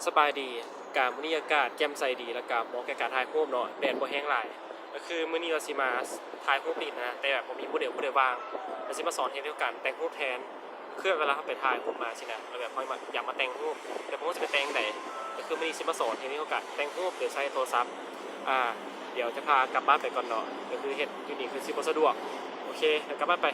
ສະບາຍດີ, ກະມື້ນີ້ອາກາດແຈ່ມໃສດີ ແລ້ວກະເໝາະແກ່ການຖ່າຍຮູບເນາະ, ແດດບໍ່ແຮງຫຼາຍ. ກະຄືມື້ນີ້ວ່າຊິມາຖ່າຍຮູບຫຼິ້ນນະ, ແຕ່ແບບບໍ່ມີໂມເດວຜູ້ໃດວ່າງ, ແລ້ວຊິມາສອນເຮັດວຽກການແຕ່ງຮູບແທນ. ຄືເວລາເຮົາໄປຖ່າຍຮູບມາຊີ້ນະ, ແລ້ວແບບເຮົາຢາກມາແຕ່ງຮູບ, ແຕ່ບໍ່ຮູ້ຊິໄປແຕ່ງໃດ. ກະຄືມື້ນີ້ຊິມາສອນເຮັດວຽກການແຕ່ງຮູບໂດຍໃຊ້ໂທລະສັບ. ອາ ດຽວຈະພາກັບບ້ານໄປກ່ອນເນາະ, ກະຄືເຮັດຢູ່ນີ້ຄືຊິບໍ່ສະດວກ. ໂອເຄ, ດຽວກັບບ້ານໄປ.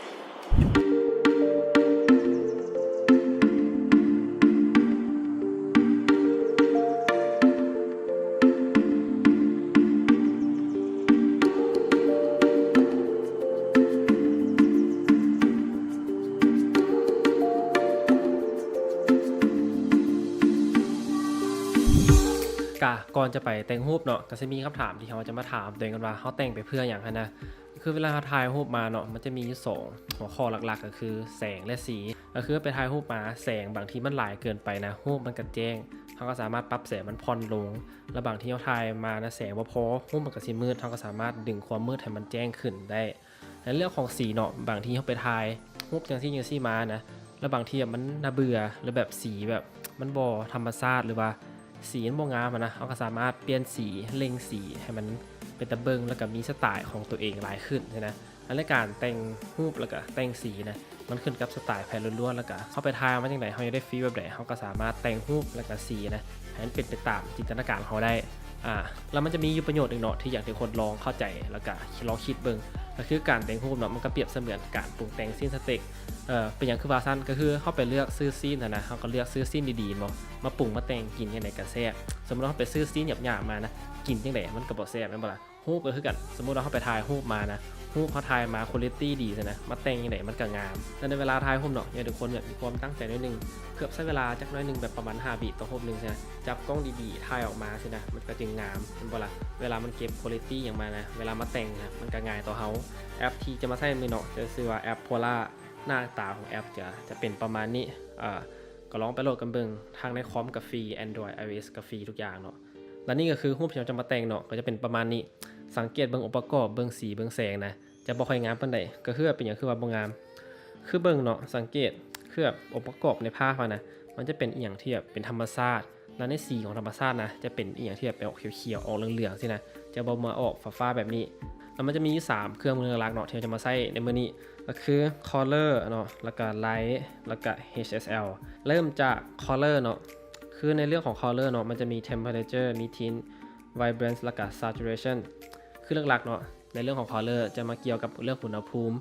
ກະກ່ອນຈະໄປແຕ່ງຮູບເນາະ, ກະຊິມີຄຳຖາມທີ່ເຮົາຈະມາຖາມຕົວເອງກັນວ່າ ເຮົາແຕ່ງໄປເພື່ອຫຍັງຫັ້ນນະ. ຄືເວລາເຮົາຖ່າຍຮູບມາເນາະ, ມັນຈະມີຢູ່ສອງຫົວຂໍ້ຫຼັກໆ ກະຄືແສງ ແລະ ສີ. ກະຄືໄປຖ່າຍຮູບມາ, ແສງບາງທີມັນຫຼາຍເກີນໄປນະ, ຮູບມັນກະແຈ້ງ, ເຮົາກະສາມາດປັບແສງມັນຜ່ອນລົງ. ແລ້ວບາງທີເຮົາຖ່າຍມານະ, ແສງບໍ່ພໍ, ຮູບມັນກະຊິມືດ, ເຮົາກະສາມາດດຶງຄວາມມືດໃຫ້ມັນແຈ້ງຂຶ້ນໄດ້. ໃນເລື່ອງຂອງສີເນາະ, ບາງທີເຮົາໄປຖ່າຍຮູບຈັ່ງຊີ້ຈັ່ງຊີ້ມານະ, ແລ້ວບາງທີມັນໜ້າເບື່ອ ຫຼືແບບສີແບບມັນບໍ່ທຳມະຊາດ ຫຼືວ່າສີມັນບໍ່ງາມຫັ້ນນະ, ເຮົາກະສາມາດປ່ຽນສີ, ເລັ່ງສີໃຫ້ມັນເປັນຕາເບິ່ງ ແລ້ວກະມີສະຕາຍຂອງຕົວເອງຫຼາຍຂຶ້ນຊີ້ນະ. ອັນໃນການແຕ່ງຮູບ ແລ້ວກະແຕ່ງສີນະ, ມັນຂຶ້ນກັບສະຕາຍໃຜລ້ວນໆ, ແລ້ວກະເຮົາໄປຖ່າຍມາຈັ່ງໃດ, ເຮົາຢາກໄດ້ຟີລແບບໃດ, ເຮົາກະສາມາດແຕ່ງຮູບ ແລ້ວກະສີນະ ໃຫ້ມັນເປັນໄປຕາມຈິນຕະນາການຂອງເຮົາໄດ້. ອາ ແລ້ວມັນຈະມີຢູ່ປະໂຫຍດໜຶ່ງເນາະ ທີ່ຢາກໃຫ້ທຸກຄົນລອງເຂົ້າໃຈ ແລ້ວກະລອງຄິດເບິ່ງ, ກະຄືການແຕ່ງຮູບເນາະ, ມັນກະປຽບສະເໝືອນການປຸງແຕ່ງຊີ້ນສະເຕັກ. ເອີ ເປັນຫຍັງຄືວ່າຊັ້ນ? ກະຄືເຮົາໄປເລືອກຊື້ຊີ້ນຫັ້ນນະ, ເຮົາກະເລືອກຊື້ຊີ້ນດີໆ ແມ່ນບໍ່? ມາປຸງມາແຕ່ງ ກິນຈັ່ງໃດກະແຊບ. ສົມມຸດວ່າເຮົາໄປຊື້ຊີ້ນຫຍາບໆມານະ, ກິນຈັ່ງໃດມັນກະບໍ່ແຊບ ແມ່ນບໍ່ລະ? ຮູບກະຄືກັນ, ສົມມຸດວ່າເຮົາໄປຖ່າຍຮູບມານະ, ຮູບເຮົາຖ່າຍມາ quality ດີຊີ້ນະ, ມາແຕ່ງຈັ່ງໃດມັນກະງາມ. ແຕ່ໃນເວລາຖ່າຍຮູບເນາະ, ຢາກໃຫ້ທຸກຄົນແບບມີຄວາມຕັ້ງໃຈໜ້ອຍໜຶ່ງ, ເກືອບໃຊ້ເວລາຈັກໜ້ອຍໜຶ່ງ, ແບບປະມານຫ້າວິຕໍ່ຮູບໜຶ່ງຊີ້ນະ, ຈັບກ້ອງດີໆ ຖ່າຍອອກມາຊີ້ນະ, ມັນກະຈຶ່ງງາມ ແມ່ນບໍ່ລະ? ເວລາມັນເກັບ quality ຫຍັງມານະ, ເວລາມາແຕ່ງນະ, ມັນກະງ່າຍຕໍ່ເຮົາ. ແອັບທີ່ຈະມາໃຊ້ມື້ນີ້ເນາະ ຈະຊື່ວ່າແອັບ Polar. ໜ້າຕາຂອງແອັບຈະ ຈະເປັນປະມານນີ້. ເອີ ກະລອງໄປໂຫຼດກັນເບິ່ງ, ທັງໃນຄອມກະຟຣີ, Android, iOS ກະຟຣີທຸກຢ່າງເນາະ. ແລະນີ້ກະຄືຮູບທີ່ເຮົາຈະມາແຕ່ງເນາະ, ກະຈະເປັນປະມານນີ້. ສັງເກດເບິ່ງອົງປະກອບ, ເບິ່ງສີ, ເບິ່ງແສງນະ, ຈະບໍ່ຄ່ອຍງາມປານໃດ. ກະຄືວ່າເປັນຫຍັງຄືວ່າບໍ່ງາມ? ຄືເບິ່ງເນາະ, ສັງເກດ ຄືແບບອົງປະກອບໃນພາບຫັ້ນນະ, ມັນຈະເປັນອີ່ຫຍັງທີ່ແບບເປັນທຳມະຊາດ, ແລະໃນສີຂອງທຳມະຊາດນະ ຈະເປັນອີ່ຫຍັງທີ່ແບບໄປອອກຂຽວໆ ອອກເຫຼືອງໆຊີ້ນະ, ຈະບໍ່ມາອອກຟ້າໆແບບນີ້. ແລ້ວມັນຈະມີຢູ່ສາມເຄື່ອງມືຫຼັກໆເນາະ ທີ່ເຮົາຈະມາໃຊ້ໃນມື້ນີ້, ກະຄື Color ເນາະ, ແລ້ວກະ Light ແລ້ວກະ H S L. ເລີ່ມຈາກ Color ເນາະ, ຄືໃນເລື່ອງຂອງ Color ເນາະ, ມັນຈະມີ Temperature, ມີ Tint, Vibrance ແລ້ວກະ Saturation. ຄືຫຼັກໆເນາະ, ໃນເລື່ອງຂອງ Color ຈະມາກ່ຽວກັບເລື່ອງອຸນຫະພູມ.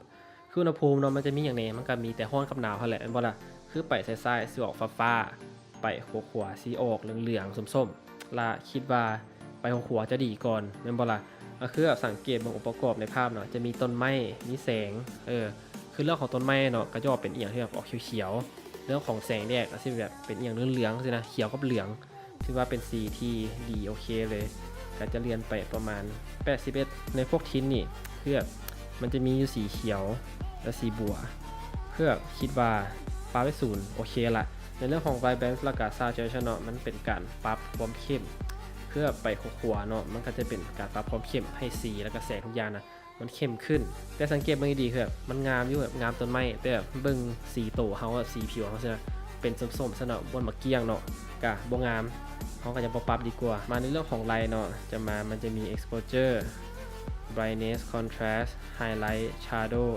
ຄືອຸນຫະພູມເນາະ, ມັນຈະມີຫຍັງແດ່? ມັນກະມີແຕ່ຮ້ອນກັບໜາວຫັ້ນແຫຼະ ແມ່ນບໍ່ລະ? ຄືໄປຊ້າຍໆ ຊິອອກຟ້າໆ, ໄປຂວາໆ ຊິອອກເຫຼືອງໆ ສົ້ມໆ. ລະຄິດວ່າໄປຂວາໆຈະດີກ່ອນ ແມ່ນບໍ່ລະ? ກະຄືແບບສັງເກດເບິ່ງອົງປະກອບໃນພາບເນາະ, ຈະມີຕົ້ນໄມ້, ມີແສງ, ເອີ ຄືເລື່ອງຂອງຕົ້ນໄມ້ເນາະ, ກະຈະອອກເປັນອີ່ຫຍັງທີ່ແບບອອກຂຽວໆ. ເລື່ອງຂອງແສງແດດ ກະຊິແບບເປັນອີ່ຫຍັງເຫຼືອງໆຊີ້ນະ, ຂຽວກັບເຫຼືອງ. ຖືວ່າເປັນສີທີ່ດີໂອເຄເລີຍ. ກະຈະລຽນໄປປະມານແປດສິບເອັດ. ໃນພວກ Tint ນີ້ ຄືແບບມັນຈະມີຢູ່ສີຂຽວ ແລະ ສີບົວ. ຄືແບບຄິດວ່າປະໄວ້ສູນ ໂອເຄລະ. ໃນເລື່ອງຂອງ Vibrance ແລ້ວກະ Saturation ເນາະ, ມັນເປັນການປັບຄວາມເຂັ້ມ. ຄືແບບໄປຂວາໆເນາະ, ມັນກະຈະເປັນການປັບຄວາມເຂັ້ມໃຫ້ສີ ແລ້ວກະແສງທຸກຢ່າງນະ ມັນເຂັ້ມຂຶ້ນ. ແຕ່ສັງເກດເບິ່ງດີໆ ຄືແບບມັນງາມຢູ່, ແບບງາມຕົ້ນໄມ້, ແຕ່ແບບເບິ່ງສີໂຕເຮົາ, ແບບສີຜິວເຮົາຊີ້ນະ ເປັນສົ້ມໆຊັ້ນເນາະ, ບ່ອນໝາກກ້ຽງເນາະ, ກະບໍ່ງາມ, ເຮົາກະຈະບໍ່ປັບດີກວ່າ. ມາໃນເລື່ອງຂອງ Light ເນາະ, ຈະມາ ມັນຈະມີ Exposure, Brightness, Contrast, Highlight, Shadow,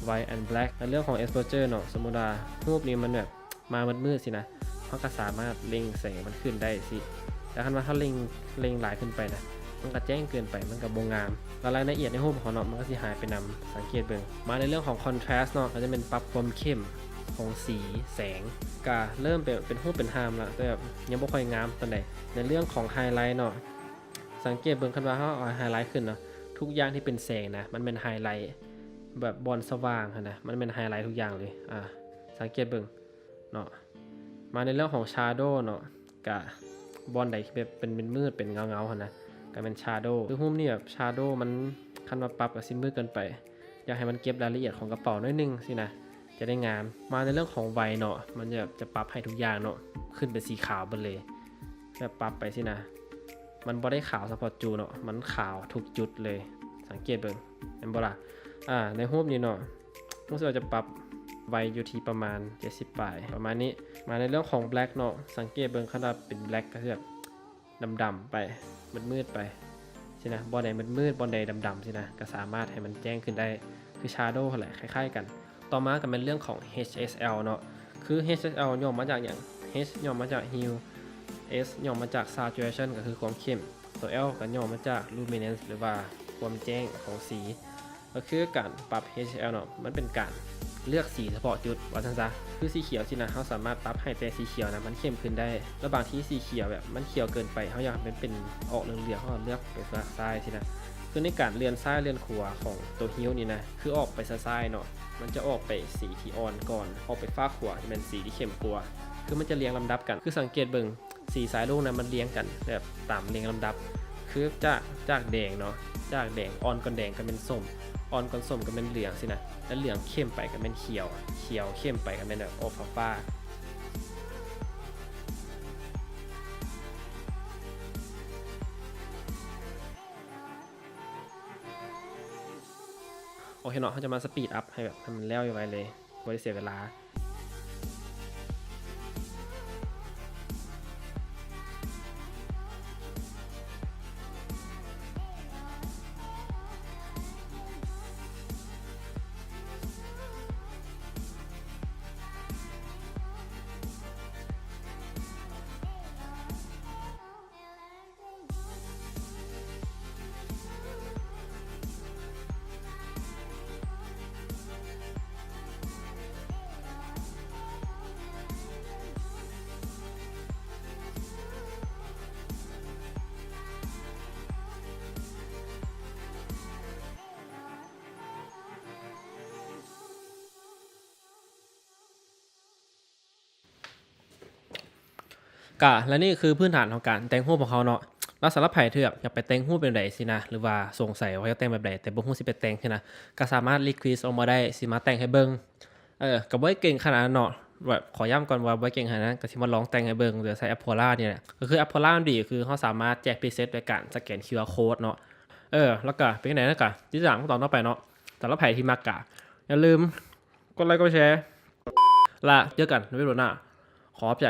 White and Black. ໃນເລື່ອງຂອງ Exposure ເນາະ, ສົມມຸດວ່າຮູບນີ້ມັນແບບ ມາມືດໆຊີ້ນະ, ເຮົາກະສາມາດເລັ່ງແສງມັນຂຶ້ນໄດ້ຊີ້. ແຕ່ຄັນວ່າເຮົາເລັ່ງ ເລັ່ງຫຼາຍເກີນໄປນະ, ມັນກະແຈ້ງເກີນໄປ, ມັນກະບໍ່ງາມ. ລະລາຍລະອຽດໃນຮູບຂອງເຮົາເນາະ, ມັນກະຊິຫາຍໄປນຳ, ສັງເກດເບິ່ງ. ມາໃນເລື່ອງຂອງ Contrast ເນາະ, ກະຈະແມ່ນປັບຄວາມເຂັ້ມຂອງສີແສງ. ກະເລີ່ມເປັນ ເປັນຮູບເປັນຮ່າງລະ, ແຕ່ແບບຍັງບໍ່ຄ່ອຍງາມປານໃດ. ໃນເລື່ອງຂອງ Highlight ເນາະ, ສັງເກດເບິ່ງ, ຄັນວ່າເຮົາເອົາ Highlight ຂຶ້ນເນາະ, ທຸກຢ່າງທີ່ເປັນແສງນະ, ມັນແມ່ນ Highlight. ແບບບ່ອນສະຫວ່າງຫັ້ນນະ, ມັນແມ່ນ Highlight ທຸກຢ່າງເລີຍ. ອາ ສັງເກດເບິ່ງ ເນາະ. ມາໃນເລື່ອງຂອງ Shadow ເນາະ, ກະບ່ອນໃດທີ່ແບບເປັນມືດໆ ເປັນເງົາໆຫັ້ນນະ, ກະແມ່ນ Shadow. ຄືຮູບນີ້ແບບ Shadow ມັນ ຄັນວ່າປັບກະຊິມືດເກີນໄປ, ຢາກໃຫ້ມັນເກັບລາຍລະອຽດຂອງກະເປົາໜ້ອຍໜຶ່ງຊີ້ນະ, ຈະໄດ້ງາມ. ມາໃນເລື່ອງຂອງ White ເນາະ, ມັນຈະ ຈະປັບໃຫ້ທຸກຢ່າງເນາະ ຂຶ້ນເປັນສີຂາວເບິດເລີຍ. ແບບປັບໄປຊີ້ນະ, ມັນບໍ່ໄດ້ຂາວສະເພາະຈຸເນາະ, ມັນຂາວທຸກຈຸດເລີຍ, ສັງເກດເບິ່ງ ແມ່ນບໍ່ລະ? ອາ ໃນຮູບນີ້ເນາະ, ຮູ້ສຶກວ່າຈະປັບ ໄວຢູ່ທີ່ປະມານເຈັດສິບປາຍ ປະມານນີ້. ມາໃນເລື່ອງຂອງ black ເນາະ ສັງເກດເບິ່ງ ຄັນວ່າເປັນ black ກໍຄືແບບດຳໆໄປ ມືດໆໄປຊີ້ນະ. ບ່ອນໃດມືດໆ ບ່ອນໃດດຳໆຊີ້ນະ ກໍສາມາດໃຫ້ມັນແຈ້ງຂຶ້ນໄດ້ ຄື shadow ຫັ້ນແຫຼະ ຄ້າຍໆກັນ. ຕໍ່ມາກໍແມ່ນເລື່ອງຂອງ H S L ເນາະ ຄື H S L ຫຍໍ້ມາຈາກຫຍັງ? H ຫຍໍ້ມາຈາກ hue, S ຫຍໍ້ມາຈາກ saturation ກໍຄືຄວາມເຂັ້ມ, ຕົວ L ກໍຫຍໍ້ມາຈາກ luminance ຫຼືວ່າຄວາມແຈ້ງຂອງສີ. ກໍຄືການປັບ H S L ເນາະ ມັນເປັນການເລືອກສີສະເພາະຈຸດວ່າຊັ້ນຊະ. ຄືສີຂຽວຊີ້ນະ ເຮົາສາມາດປັບໃຫ້ແຕ່ສີຂຽວນະ ມັນເຂັ້ມຂຶ້ນໄດ້ ແລ້ວບາງທີສີຂຽວແບບມັນຂຽວເກີນໄປ ເຮົາຢາກໃຫ້ມັນເປັນອອກເຫຼືອງໆ ເຮົາກໍເລືອກໄປເລືອກຊ້າຍຊີ້ນະ. ຄືໃນການເລື່ອນຊ້າຍເລື່ອນຂວາຂອງຕົວ hue ນີ້ນະ ຄືອອກໄປຊ້າຍໆເນາະ ມັນຈະອອກໄປສີທີ່ອ່ອນກ່ອນ ອອກໄປຟາກຂວາຈະແມ່ນສີທີ່ເຂັ້ມກວ່າ. ຄືມັນຈະລຽງລຳດັບກັນ ຄືສັງເກດເບິ່ງ ສີສາຍລຸ້ງນະ ມັນລຽງກັນແບບຕາມລຽງລຳດັບ ຄືຈາກ ຈາກແດງເນາະ ຈາກແດງ ອ່ອນກ່ອນແດງກໍແມ່ນສົ້ມ ອ່ອນກ່ອນສົ້ມກໍແມ່ນເຫຼືອງຊີ້ນະ ແລ້ວເຫຼືອງເຂັ້ມໄປກໍແມ່ນຂຽວ ຂຽວເຂັ້ມໄປກໍແມ່ນແບບອອກຟ້າໆ. ໂອເຄເນາະ ເຮົາຈະມາ speed up ໃຫ້ແບບໃຫ້ມັນແລ້ວໄວໆເລີຍ ບໍ່ໄດ້ເສຍເວລາ. ກະ ແລະ ນີ້ຄືພື້ນຖານຂອງການແຕ່ງຮູບຂອງເຮົາເນາະ. ແລ້ວສຳລັບໃຜທີ່ແບບຢາກໄປແຕ່ງຮູບແນວໃດຊີ້ນະ ຫຼືວ່າສົງໄສວ່າຢາກແຕ່ງແບບໃດ ແຕ່ບໍ່ຮູ້ຊິໄປແຕ່ງຊີ້ນະ ກໍສາມາດ request ອອກມາໄດ້ ຊິມາແຕ່ງໃຫ້ເບິ່ງ. ເອີ ກໍບໍ່ໄດ້ເກັ່ງຂະໜາດນັ້ນເນາະ ແບບ ຂໍຢ້ຳກ່ອນວ່າບໍ່ໄດ້ເກັ່ງຂະໜາດນັ້ນ ກໍຊິມາລອງແຕ່ງໃຫ້ເບິ່ງ ໂດຍໃຊ້ Apora ນີ້ແຫຼະ. ກໍຄື Apora ມັນດີ ຄືເຮົາສາມາດແຈກ preset ໂດຍການສະແກນ QR code ເນາະ. ເອີ ແລ້ວກໍເປັນຈັ່ງໃດນະ ກໍຕິດຕາມກັນຕໍ່ໄປເນາະ. ສຳລັບໃຜທີ່ມັກ ກໍຢ່າລືມກົດໄລກົດແຊ ແລະ ເຈີກັນໃນວິດີໂອໜ້າ. ຂອບໃຈ.